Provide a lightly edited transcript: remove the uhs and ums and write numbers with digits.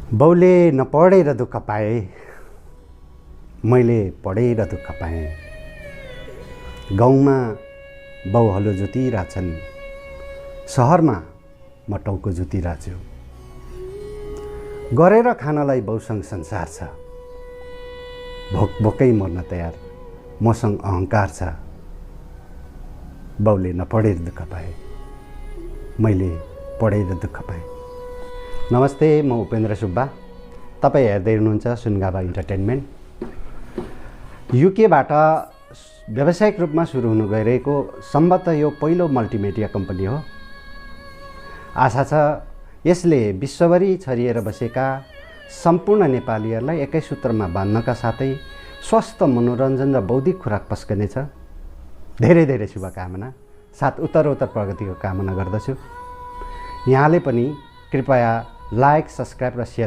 बाउले नपढेर दुःख पाए, मैले पढेर दुःख पाएँ। गाउँमा बाउ हलो जोतिरहेछन्, सहरमा म टाउको जोतिरहेछु। गरेर खानलाई बाउसँग संसार छ, भोक भोकै मर्न तयार मसँग अहङ्कार छ। बाउले नपढेर दुःख पाए, मैले पढेर दुःख पाएँ। नमस्ते, म उपेन्द्र सुब्बा। तपाईँ हेर्दै हुनुहुन्छ सुनगाबा इन्टरटेनमेन्ट। युकेबाट व्यावसायिक रूपमा सुरु हुन गइरहेको सम्भवतः यो पहिलो मल्टिमिडिया कम्पनी हो। आशा छ यसले विश्वभरि छरिएर बसेका सम्पूर्ण नेपालीहरूलाई एकै सूत्रमा बाँध्नका साथै स्वस्थ मनोरञ्जन र बौद्धिक खुराक पस्कनेछ। धेरै धेरै शुभकामना साथ उत्तरोत्तर प्रगतिको कामना गर्दछु। यहाँले पनि कृपया लाइक, सब्सक्राइब र सेयर